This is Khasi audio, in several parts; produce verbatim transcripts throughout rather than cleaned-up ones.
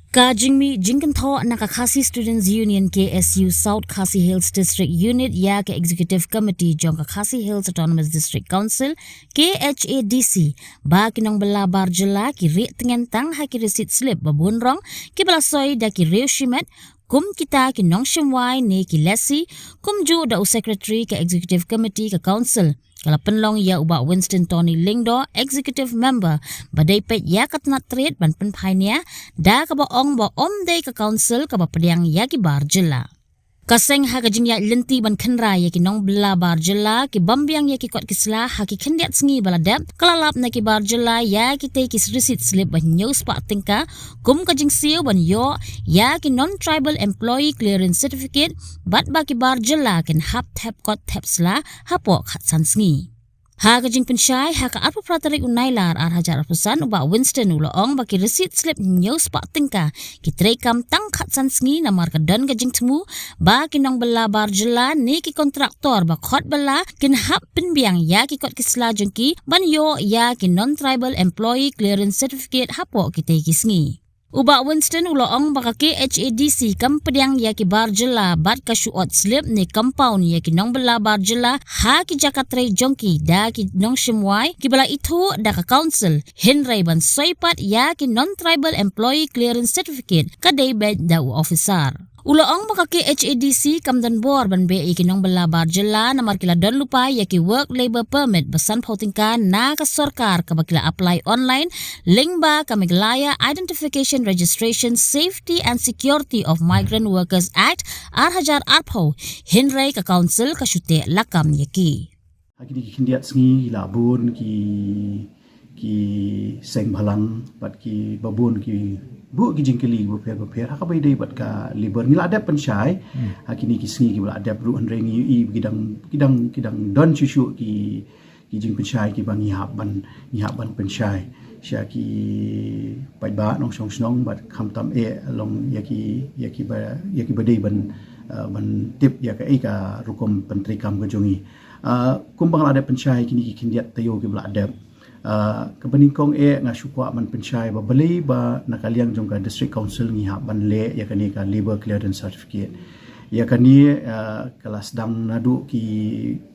Ka jingmih jingkynthoh na ka Khasi Students Union K S U South Khasi Hills District Unit ïa ka Executive Committee jong ka Khasi Hills Autonomous District Council K H A D C ba ki nongbylla bar jylla ki rieh tngen tang ha ki receipt slip ba bun rong kiba la soi da ki riew shimet kum kita ki nongshim wai ne ki lessee, kumjuh da u Secretary ka Executive Committee ka Council. Ka la pynlong ïa u Bah Winston Tony Lyngdoh, Executive Member, ba dei peit ïa ka tnat trade ban pynphai nia, da kaba ong ba ym dei ka Council kaba pdiang ïa ki bar jylla. Ka seng ha ka jingïaid lynti ban khynra ïa ki nongbylla bar jylla, ki bym biang ïa ki kot ki sla ha ki khyndiat sngi ba la dep, ka la lap na ki bar jylla ïa kitei ki receipt slip ba hynñiew spah tyngka, kum ka jingsiew ban ïoh ïa ki Non-Tribal Employee Clearance Certificate, bad ba ki bar jylla kin hap thep kot thep sla hapoh khatsan sngi. Ha ka jingpynshai, ha ka arphew phra tarik u Nailar ar hajar arphew san, u Bah Winston u la ong ba ki receipt slip hynñiew spah tyngka ki treikam tang khatsan sngi namar ka don ka jingthmu ba ki nongbylla bar jylla ne ki kontraktor ba khot bylla kin hap pynbiang ïa ki kot ki sla jong ki ban ïoh ïa ki Non-Tribal Employee Clearance Certificate hapoh kitei ki sngi. U Bah Winston u la ong ba ka K H A D C kam pdiang ïa ki bar jylla bad ka shu ot slip ne compound ïa ki nongbylla bar jylla ha ki jaka trei jong ki da ki nongshim wai kiba la ithuh da ka Council, hynrei ban soi pat ïa ki Non-Tribal Employee Clearance Certificate ka dei beit da u officer. U la ong ba ka K H A D C kam don bor ban beh ïa ki nongbylla bar jylla namar ki la don lypa ïa ki Work Labour Permit ba sanphew tyngka na ka sorkar kaba ki la apply online lyngba ka Meghalaya Identification, Registration, Safety and Security of Migrant Workers Act ar hajar arphew, hynrei ka Council ka shu teh lakam ïa ki. Ha kine ki khyndiat sngi la bun ki, ki seng bhalang bad kiba bun ki buh ki jingkylli bapher bapher ha kaba ïadei bad ka labour. Ngi la dep pynshai ha kine ki sngi kiba la dep ruh, hynrei ngi ïohi ba ki dang, ki dang, ki dang don shuh shuh ki, ki jingpynshai kiba ngi hap ban, ngi hap ban pynshai sha ki paidbah nongshong shnong bad khamtam eh long ïa ki, ïa kiba, ïa kiba dei ban, eh, ban tip ïa kaei ka rukom pyntreikam ka jong ngi. Ah, kumba nga la dep pynshai kine ki khyndiat taïew kiba la dep. Ah, kaba nyngkong eh nga shu kwah ban pynshai ba balei ba na ka liang jong ka District Council ngi hap ban leh ïa kane ka Labour Clearance Certificate. Ïa kane, ah, ka la sdang naduh ki,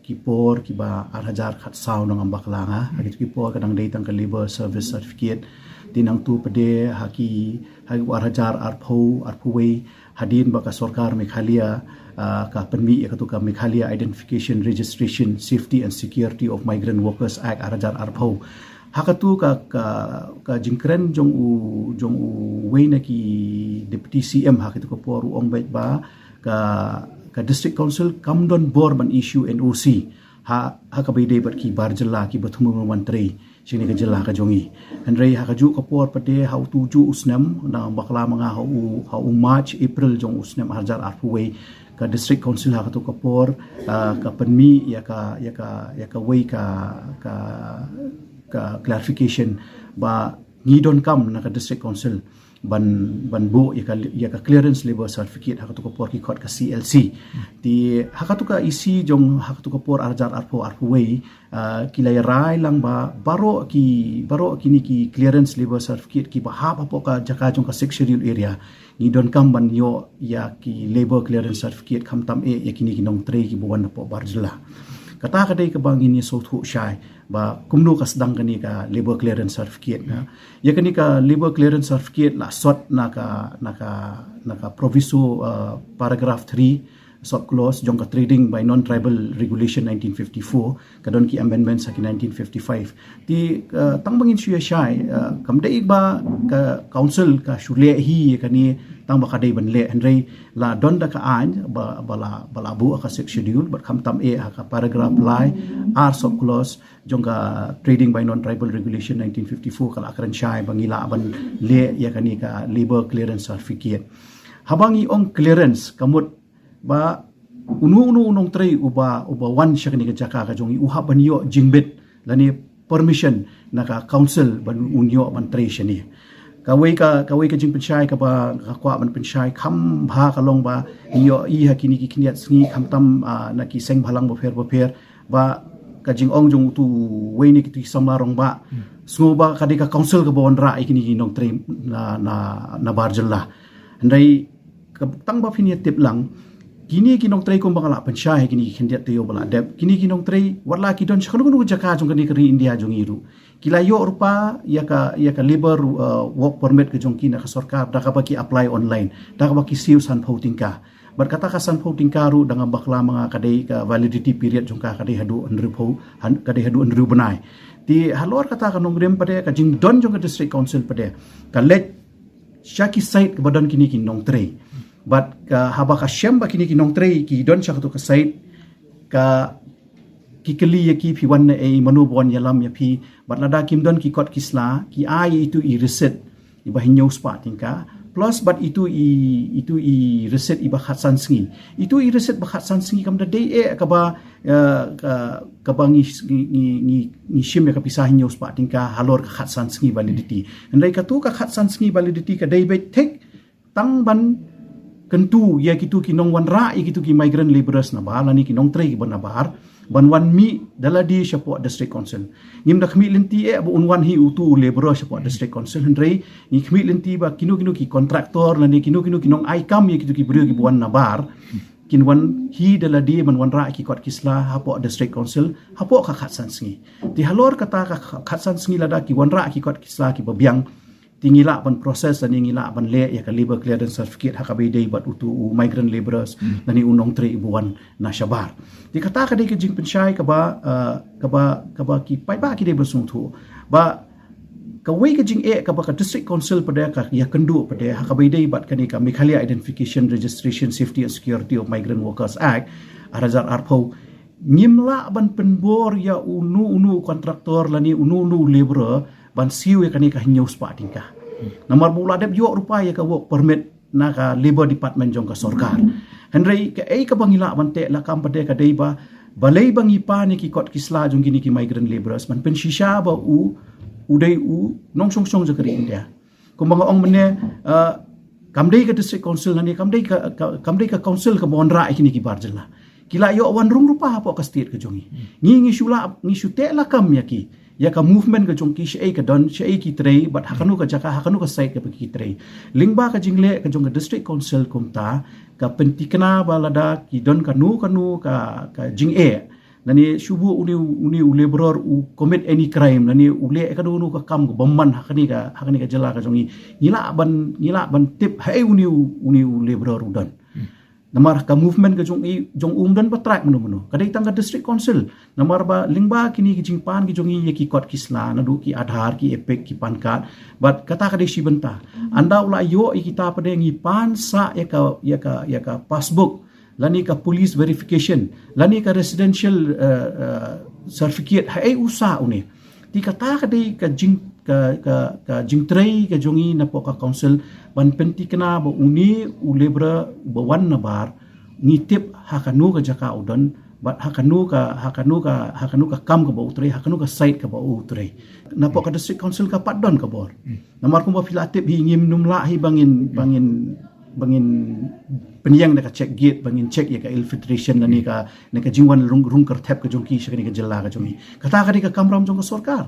ki por kiba ar hajar khatsaw nong ym bakla nga. Ha kitu ki por ka dang dei tang ka Labour Service Certificate. Te nangtu pat de ha ki, ha ki ar hajar arphew, arphew wei, hadien ba ka sorkar Meghalaya, ah, ka pynmih ïa katu ka Meghalaya Identification, Registration, Safety and Security of Migrant Workers Act ar hajar arphew. Ha katu ka, ka, ka jingkren jong u, jong uwei na ki Deputy C M ha katu ka por u ong beit ba ka, ka District Council kam don bor ban issue N O C ha, ha kaba ïadei bad ki bar jylla kiba thmu ban trei sha kane ka jylla ka jong ngi. Hynrei ha kajuh ka por pat de ha utu juh u snem, nong ym bakla ma nga ha u, ha u March, April jong u snem ar hajar arphew wei, ka District Council ha katu ka por, ah, ka pynmih ïa ka, ïa ka, ïa kawei ka, ka, ka clarification ba ngi donkam na ka District Council ban, ban buh ïa ka, ïa ka Clearance Labour Certificate ha katu ka por ki khot ka C L C. Te ha katu ka E C jong ha katu ka por ar hajar arphew, arphew wei, ah, ki la ïarai lang ba baroh ki, baroh kine ki Clearance Labour Certificate kiba hap hapoh ka jaka jong ka Sixth Schedule area ngi donkam ban ïoh ïa ki Labour Clearance Certificate, khamtam eh ïa kine ki nongtrei kiba wan napoh bar jylla. Kata ka dei kaba ngin ïa sngewthuh shai ba kumno ka sdang kane ka Labour Clearance Certificate, na. Ïa kane ka Labour Clearance Certificate la sot na ka, na ka, na ka proviso, ah, paragraph three, sub clause jong ka Trading by Non-Tribal Regulation nineteen fifty-four, ka don ki amendments ha ki nineteen fifty-five. Te, ah, tang ba ngin shu ïa shai, ah, kam dei ba ka Council ka shu leh hi ïa kane tang ba ka dei ban leh, hynrei la don da ka aiñ ba, ba la, ba la buh ha ka Sixth Schedule, bad khamtam eh ha ka paragraph lai, ar sub clause jong ka Trading by Non-Tribal Regulation nineteen fifty-four ka la kren shai ba ngi lah ban leh ïa kane ka Labour Clearance Certificate. Haba ngi ong clearance, ka mut ba uno uno u nongtrei uba, uba wan sha kane ka jaka ka jong ngi u hap ban ïoh jingbit lane permission na ka Council ban un ïoh ban trei shane. Kawei ka, kawei ka jingpynshai kaba nga kwah ban pynshai kham bha ka long ba ngi ïohi ha kine ki khyndiat sngi khamtam, ah, na ki seng bhalang bapher bapher ba ka jingong jong utu uwei na kitu ki samla rangbah, sngew ba ka dei ka council kaba wanrah ïa kine ki nongtrei na, na, nabar jylla. Hynrei ka, tang ba phin ïa tip lang, kine ki nongtrei kumba nga la pynshai ha kine ki khyndiat taïew ba la dep, kine ki nongtrei wat la ki don sha kano kano ka jaka jong kane ka ri India jong ngi ruh, ki la ïoh ruh pa ïa ka, ïa ka labour, uh, work permit ka jong ki na ka sorkar da kaba ki apply online, da kaba ki siew sanphew tyngka. Bad kata ka sanphew tyngka ruh, da nga bakla ma nga, ka dei ka validity period jong ka ka dei haduh hynriewphew, han-, ka dei haduh hynriew bnai. Te halor kata ka nongrim pat de, ka jingdon jong ka district council pat de ka leit sha ki site kaba don kine ki nongtrei. Bad ka, haba ka shem ba kine ki nongtrei ki don sha katu ka site, ka, ki kylli ïa ki, phi wan na ei, mano ba wan ïalam ïa phi. Bad lada kim don ki kot ki sla, ki ai itu i receipt iba hynñiew spah tyngka, plus bad itu i, itu i receipt iba khatsan sngi. Itu i receipt ba khatsan sngi kam da dei eh kaba, eh, ka, kaba ngi, ngi, ngi, ngi, ngi shim ïa ka pisa hynñiew spah tyngka halor ka khatsan sngi validity. Hynrei katu ka khatsan sngi validity ka dei beit thik tang ban kyntu ïa kitu ki nongwanrah ïa kitu ki migrant labourers nabar lane ki nongtrei kiba nabar ban wan mih da lade shapoh district council. Ngim da khmih lynti eh ba un wan hi utu u labourer shapoh district council, hynrei ngi khmih lynti ba kino kino ki contractor lane kino kino ki nong ai kam ïa kitu ki briew kiba wan nabar kin wan hi da lade ban wanrah ïa ki kot ki sla hapoh district council hapoh ka khatsan sngi. Te halor kata ka khatsan sngi lada ki wanrah ïa ki kot ki sla kiba biang, te ngi lah ban process lane ngi lah ban leh ïa ka labour clearance certificate ha kaba ïadei bad utu u migrant labourers lane u nongtrei uba wan na shabar. Te kata ka dei ka jingpynshai kaba, uh, kaba, kaba ki paidbah ki dei ban sngewthuh ba kawei ka jingeh kaba ka district council pat de ka ïakynduh pat de ha kaba ïadei bad kane ka Meghalaya Identification, Registration, Safety and Security of Migrant Workers Act ar hajar arphew. Ngim lah ban pynbor ïa uno uno u contractor lane uno uno u labourer ban siew ïa kane ka hynñiew spah tyngka. Namar ba u la dep ïoh ruh pa ïa ka work permit na ka labour department jong ka sorkar. Hynrei kaei kaba ngi lah ban teh lakam pat de ka dei ba balei ba ngi pan ïa ki kot ki sla jong kine ki migrant labourers ban pynshisha ba u, u dei u nongshong shong jong ka ri India. Kumba nga ong mynne, uh, kam dei ka district council lane kam dei ka, ka, kam dei ka council kaba wanrah ïa kine ki bar jylla. Ki la ïoh wan rung ruh pa hapoh ka state ka jong ngi. Ngi, ngi shu lah, ngi shu teh lakam ïa ki, ïa ka movement ka jong ki, shaei ka don, shaei ki trei, bad ha kano ka jaka, ha kano ka site kaba ki trei. Lyngba ka jingleh ka jong ka district council kumta, ka pyntikna ba lada ki don kano kano ka, ka jingeh lane shu buh une, une u labourer u commit any crime lane u leh kano kano ka kam ka bymman ha kane ka, ha kane ka jylla ka jong ngi, ngi lah ban, ngi lah ban tip haei une u, une u labourer u don. Namar ka movement ka jong i, jong u ym don ba track mano mano. Ka dei tang ka district council. Namar ba lyngba kine ki jingpan ki jong i ïa ki kot ki sla, naduh ki Aadhaar, ki EPIC, ki PAN card. Bad kata ka dei shi bynta. Ynda u la ïoh ïa kita pat de ngi pan sah ïa ka, ïa ka, ïa ka passbook lane ka police verification lane ka residential, uh, uh, certificate, haei u sah une. Te kata ka dei ka jing, ka, ka, ka jingtrei ka jong i napoh ka council ban pyntikna ba une u labourer uba wan nabar ngi tip ha kano ka jaka u don, bad ha kano ka, ha kano ka, ha kano ka kam kaba u trei, ha kano ka site kaba u trei. Napoh ka district council ka pat don ka bor. Namar kumba phi la tip hi ngim nym lah hi ba ngin, ba ngin, ba ngin pynïeng da ka check gate, ba ngin check ïa ka infiltration lane ka, ne ka jingwan rung, rung kyrthep ka jong ki sha kane ka jylla ka jong i. Kata ka dei ka kamram jong ka sorkar.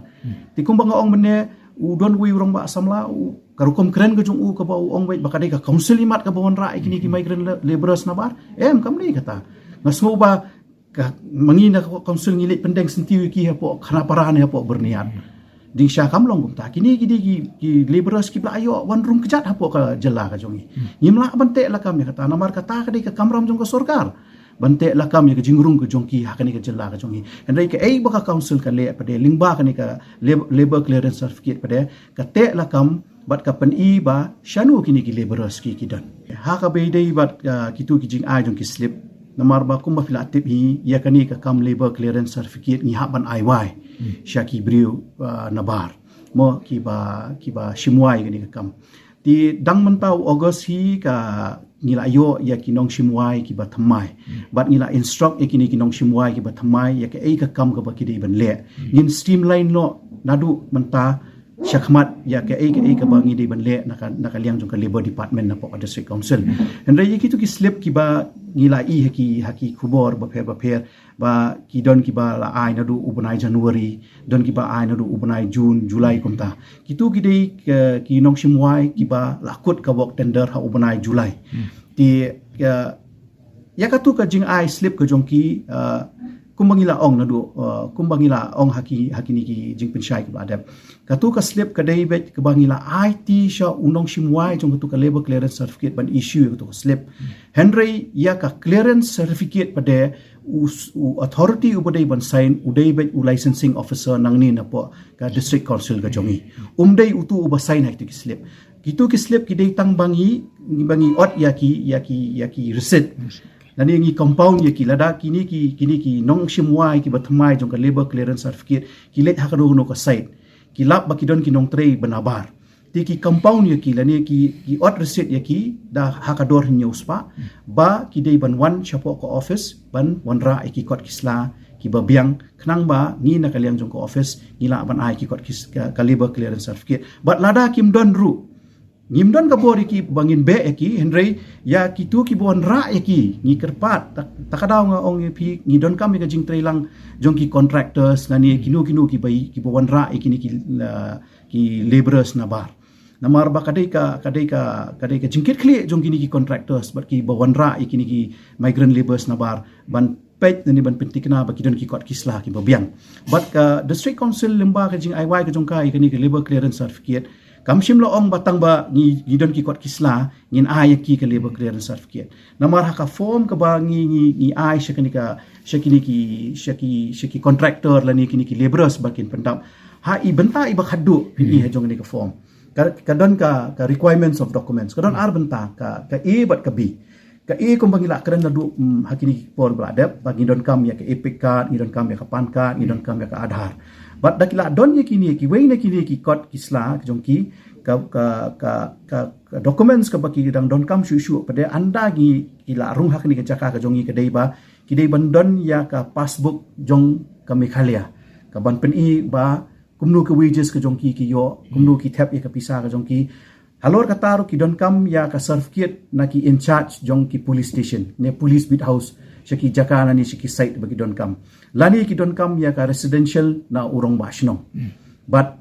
Te kumba nga ong mynne, u don uwei u rangbah samla, u, ka rukom kren ka jong u kaba u ong beit ba ka dei ka council imat kaba wanrah ïa kine ki migrant la-, labourers nabar. Em, kam dei kata. Nga sngew ba ka, ma ngi na ka council ngi leit pyndeng syntiew ïa ki hapoh Khanapara ne hapoh Byrniat. Ding sha kam long kumta. Kine ki dei ki, ki labourers kiba la ïoh wan rung kjat hapoh ka jylla ka jong i. Ngim lah ban teh lakam ïa kata. Namar kata ka dei ka kamram jong ka sorkar ban teh lakam ïa ka jingrung ka jong ki ha kane ka jylla ka jong i. Hynrei kaei ba ka council ka leh pat de lyngba kane ka lab-, labour clearance certificate pat de, ka teh lakam bad ka pyni ba shano kine ki labourers ki, ki don. Ha kaba ïadei bad, uh, kitu ki jingai jong ki slip. Namar ba kumba phi la tip hi, ïa kane ka kam labour clearance certificate ngi hap ban ai wai sha ki briew, uh, nabar. Mo kiba, kiba shim wai kane ka kam. Te dang mynta u August hi ka ngi la ïoh ïa ki nongshim wai kiba thymmai. Bad ngi la instruct ïa kine ki nongshim wai kiba thymmai ïa kaei ka kam kaba ki dei ban leh. Ngin streamline noh naduh mynta shakhmat ïa kaei kaei kaba ngi dei ban leh na ka, na ka liang jong ka Labour Department napoh ka District Council. Hynrei ïa kitu ki slip kiba ngi la ïohi ha ki, ha ki khubor bapher bapher ba ki don kiba la ai naduh u bnai January, don kiba ai naduh u bnai June, July kumta. Kitu ki dei ki, ki nongshim wai kiba la kut ka work tender ha u bnai July. Te, eh, ïa katu ka jingai slip ka jong ki, eh, kumba ngi la ong naduh, eh, kumba ngi la ong ha ki, ha kine ki jingpynshai kiba la dep. Katu ka slip ka dei beit kaba ngi la ai ti sha u nongshim wai jong katu ka Labour Clearance Certificate ban issue ïa katu ka slip. Hynrei ïa ka clearance certificate pat de u, u authority uba dei ban sign u dei beit u licensing officer nangne napoh ka District Council ka jong ngi. Um dei utu uba sign ha kitu ki slip. Kitu ki slip ki dei tang ba ngi, ba ngi ot ïa ki, ïa ki, ïa ki receipt. Lane ngi compound ïa ki lada kine ki, kine ki nongshim wai kiba thymmai jong ka Labour Clearance Certificate ki leit ha kano kano ka site. Ki lap ba ki don ki nongtrei ba nabar. Te ki compound ïa ki lane ki, ki ot receipt ïa ki da ha ka dor hynñiew spah ba ki dei ban wan shapoh ka office ban wanrah ïa ki kot ki sla kiba biang khnang ba ngi na ka liang jong ka office ngi lah ban ai ki kot ki s-, ka, ka Labour Clearance Certificate. Bad lada kim don ruh, ngim don ka bor ïa ki ba ngin beh ïa ki, hynrei ïa kitu kiba wanrah ïa ki ngi kyrpad. Ta, ta ka daw nga ong ïa phi ngi donkam ïa ka jingtrei lang jong ki contractors lane kino kino kiba, kiba wanrah ïa kine ki, ah, ki labourers nabar. Namar ba ka dei ka, ka dei ka, ka dei ka jingkitkhlieh jong kine ki contractors bad kiba wanrah ïa kine ki migrant labourers nabar ban peit lane ban pynthikna ba ki don ki kot ki sla kiba biang. Bad ka District Council lyngba ka jingai wai ka jong ka ïa kane ka Labour Clearance Certificate kam shym la ong ba tang ba ngi, ngi don ki kot ki sla ngin ai ïa ki ka Labour Clearance Certificate. Namar ha ka form kaba ngi, ngi, ngi ai sha kane ka, sha kine ki, sha ki, sha ki contractor lane kine ki labourers ba kin pyndap ha i bynta iba khadduh phi i ha jong kane ka form. Ka, ka don ka, ka requirements of documents. Ka don ar bynta, ka, ka A bad ka B. Ka A kumba ngi la kren naduh, mm, ha kine ki por ba la dep, ba ngi donkam ïa ka EPIC card, ngi donkam ïa ka PAN card, ngi donkam ïa ka Aadhaar. Bad da ki la don ïa kine, kiwei na kine ki kot ki sla ka jong ki, ka, ka, ka, ka, ka documents kaba ki dang donkam shuh shuh pat de ynda ngi, ki la rung ha kane ka jaka ka jong ngi ka dei ba ki dei ban don ïa ka passbook jong ka Meghalaya. Ka ban pyni ba kumno ka wages ka jong ki ki ïoh, kumno ki thep ïa ka pisa ka jong ki. Halor kata ruh ki donkam ïa ka certificate na ki in charge jong ki police station, ne police beat house, sha ki jaka lane sha ki site ba ki donkam. Lane ki donkam ïa ka residential na u rangbah shnong. Bad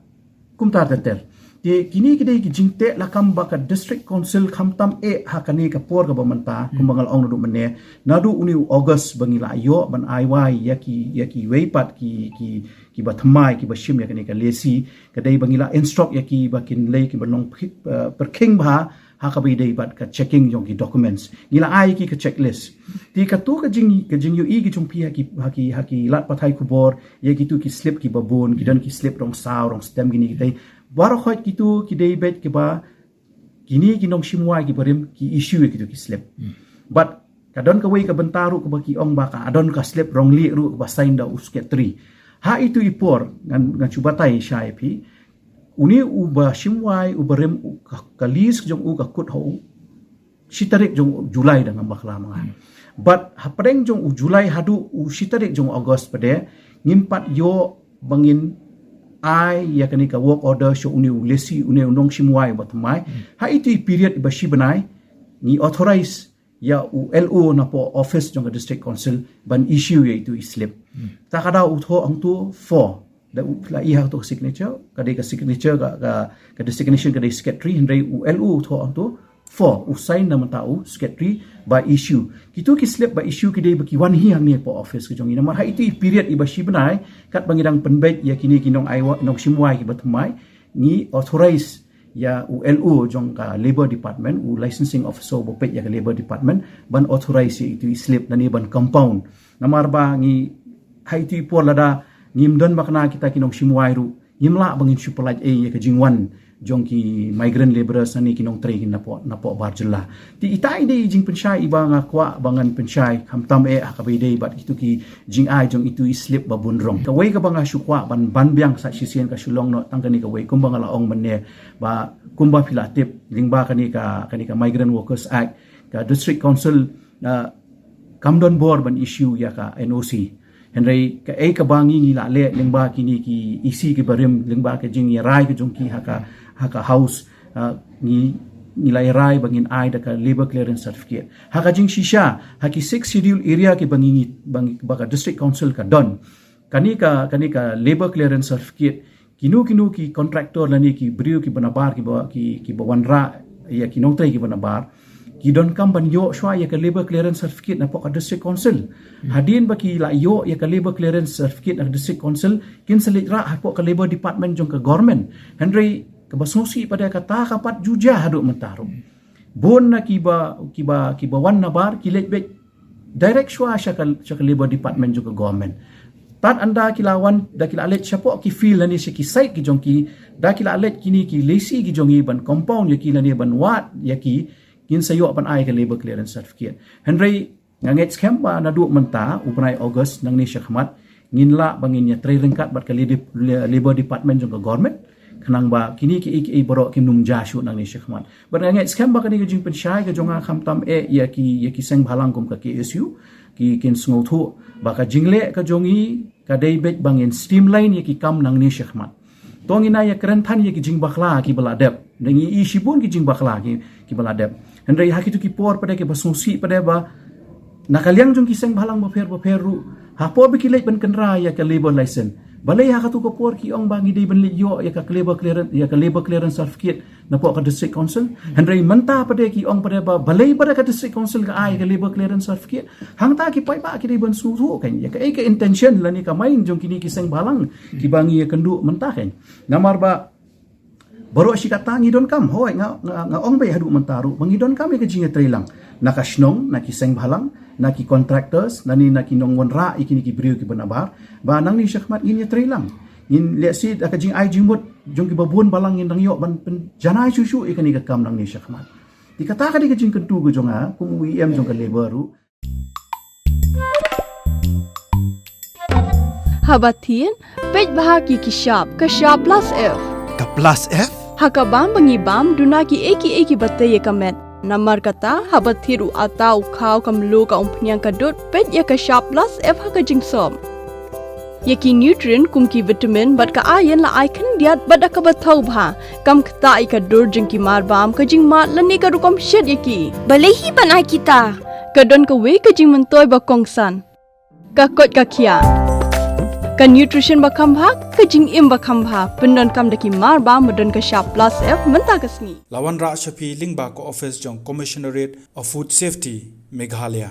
kumta ter ter. Te kine ki dei ki jingteh lakam ba ka District Council khamtam eh ha kane ka por kaba mynta, kumba nga la ong naduh mynne, naduh une u August ba ngi la ïoh ban ai wai ïa ki, ïa kiwei pat ki, ki, kiba thymmai, kiba shim ïa kane ka lesi, ka dei ba ngi la instruct ïa ki ba kin leit kiba long phi-, eh, pyrkhing bha ha kaba ïadei bad ka checking jong ki documents. Ngi la ai ïa ki ka checklist. Te katu ka jing, ka jingïohi ka jong phi ha ki, ha ki, ha ki lad pathai khubor, ïa kitu ki slip kiba bun, ki don ki slip rong saw, rong stem kine kitei. Baroh khoit kitu ki dei beit kiba kine ki nongshim wai kiba rim ki issue ïa kitu ki slip. Bad ka don kawei ka bynta ruh kaba ki ong ba ka don ka slip rong lieh ruh kaba sign da u secretary. Ha itu i por ngan, ngan shu batai shai ïa phi. Une uba shim wai uba rim u ka, ka list jong u ka kut ha u shi tarik jong u July da ngam bakla ma nga. Bad hapdeng jong u July haduh u shi tarik jong u August pat de ngim pat ïoh ba ngin ai ïa kane ka work order sha une u lesi, une u nongshim wai uba thymmai. Ha itu i period iba shi bnai ngi authorize ïa u L O napoh office jong ka District Council ban issue ïa itu i slip. Ta ka daw u thoh hangtu four. Da u la i ha tu ka signature, ka dei ka signature ka, ka, ka designation ka dei secretary, hynrei u L O u thoh hangtu four, u sign na mynta u secretary ba issue. Kitu ki slip ba issue ki dei ba ki wan hi hangne hapoh office ka jong ngi. Namar ha itu i period iba shi bnai, katba ngi dang pynbeit ïa kine ki nong ai wa, nongshim wai kiba thymmai, ngi authorize ïa u L O jong ka Labour Department, u licensing officer uba peit ïa ka Labour Department, ban authorize ïa itu i slip lane ban compound. Namar ba ngi ha itu i por lada ngim don ba kane kita ki nongshim wai ruh, ngim lah ba ngin shu pyllait ei ïa ka jingwan jong ki migrant labourers lane ki nongtrei napoh, napoh bar jylla. Te ita i dei i jingpynshai iba nga kwah ba ngan pynshai khamtam eh ha kaba ïadei bad kitu ki jingai jong itu i slip ba bun rong. Kawei kaba nga shu kwah ban ban biang sa shisien ka shu long noh tang kane kawei kumba nga la ong mynne ba kumba phi la tip lyngba kane ka, kane ka Migrant Workers Act, ka District Council, ah, kam don bor ban issue ïa ka N O C. Hynrei kaei kaba ngi ngi la leh lyngba kine ki E C kiba rim, lyngba ka jingïarai ka jong ki ha ka, ha ka House, ah, ngi, ngi la ïarai ba ngin ai da ka labour clearance certificate. Ha ka jingshisha, ha ki Sixth Schedule area kiba ngi, ba ngi, ba ka District Council ka don, kane ka, kane ka labour clearance certificate, kino kino ki contractor lane ki briew kiba nabar, kiba, ki, kiba wanrah ïa ki nongtrei kiba nabar, ki donkam ban ïoh shuwa ïa ka labour clearance certificate napoh ka District Council. Hadien ba ki la ïoh ïa ka labour clearance certificate na District Council, kin sa leit rah hapoh ka Labour Department jong ka government. Hynrei kaba sngewsih pat de, kata ka pat ju jia haduh mynta ruh. Bun na kiba, kiba, kiba wan nabar, ki leit beit direct shuwa sha ka, sha ka Labour Department jong ka government. Tad ynda ki la wan, da ki la leit shapoh ki field lane sha ki site ki jong ki, da ki la leit kine ki lesi ki jong ngi ban compound ïa ki lane ban wad ïa ki, kin sa ïoh ban ai ka labour clearance certificate. Hynrei nga ngeit skhem ba naduh mynta u bnai August nangne shakhmat, ngin lah ba ngin ïatrei ryngkat bad ka lady, Labour Department jong ka government, khnang ba kine kiei kiei baroh kin ym jia shuh nangne shakhmat. Bad nga ngeit skhem ba kane ka jingpynshai ka jong nga, khamtam eh ïa ki, ïa ki seng bhalang kum ka K S U, ki kin sngewthuh ba ka jingleh ka jong ngi ka dei beit ba ngin streamline ïa ki kam nangne shakhmat. To ngin ïa kren than ïa ki jingbakla kiba la dep. Ngi ïohi shibun ki jingbakla ki, kiba la dep. Hynrei ha kito ki por pat de, kiba sngewsih pat de, ba na ka liang jong ki seng bhalang bapher bapher ruh, ha por ba ki leit ban kynra ïa ka labour license, balei ha kato ka por ki ong ba ngi dei ban leit ïoh ïa ka labour clearance, ïa ka labour clearance certificate napoh ka District Council? Hynrei mynta pat de ki ong pat de ba balei pat de ka District Council ka ai ka labour clearance certificate. Hangta ki paidbah ki dei ban sngewthuh kan ïa kaei ka intention lane ka mind jong kine ki seng bhalang kiba ngi ïakynduh mynta kan. Namar ba baroh shi katta ngi donkam, hooid, nga, nga, nga ong beit haduh mynta ruh ba ngi donkam ïa ka jingïatreilang na ka shnong, na ki seng bhalang, na ki contractors, lane na ki nongwanrah ïa kine ki briew kiba nabar, ba nangne shakhmat ngin ïatreilang. Ngin lehse da ka jingai jingmut jong kiba bun balang ngin dang ïoh ban pynjanai shuh shuh ïa kane ka kam nangne shakhmat. Te kata ka dei ka jingkyntu ka jong nga kum u E M jong ka Labour ruh. Haba thied, peit bha ki, ki shap, ka shap plus F. Ka plus F? Ha ka bam ba ngi bam, duna kiei kiei kiba tei ïa ka met. Namar kata, haba thied u atta, u khaw, ka mluh, ka umphniang, ka dud, peit ïa ka shap plus F ha ka jingsop. Ïa ki nutrient kum ki vitamin bad ka iron la ai khyndiat bad da kaba thaw bha. Kam ktah ïa ka dur jong ki marbam, ka jingmad lane ka rukom shet ïa ki. Balei hi ban ai kita? Ka don kawei ka jingmyntoi ba kongsan. Ka koit ka khiah. Ka nutrition ba kham bha, ka jingim ba kham bha. Pyndonkam da ki marbam ba don ka shap plus F mynta ka sngi. La wanrah sha phi lyngba ka office jong Commissionerate of Food Safety, Meghalaya.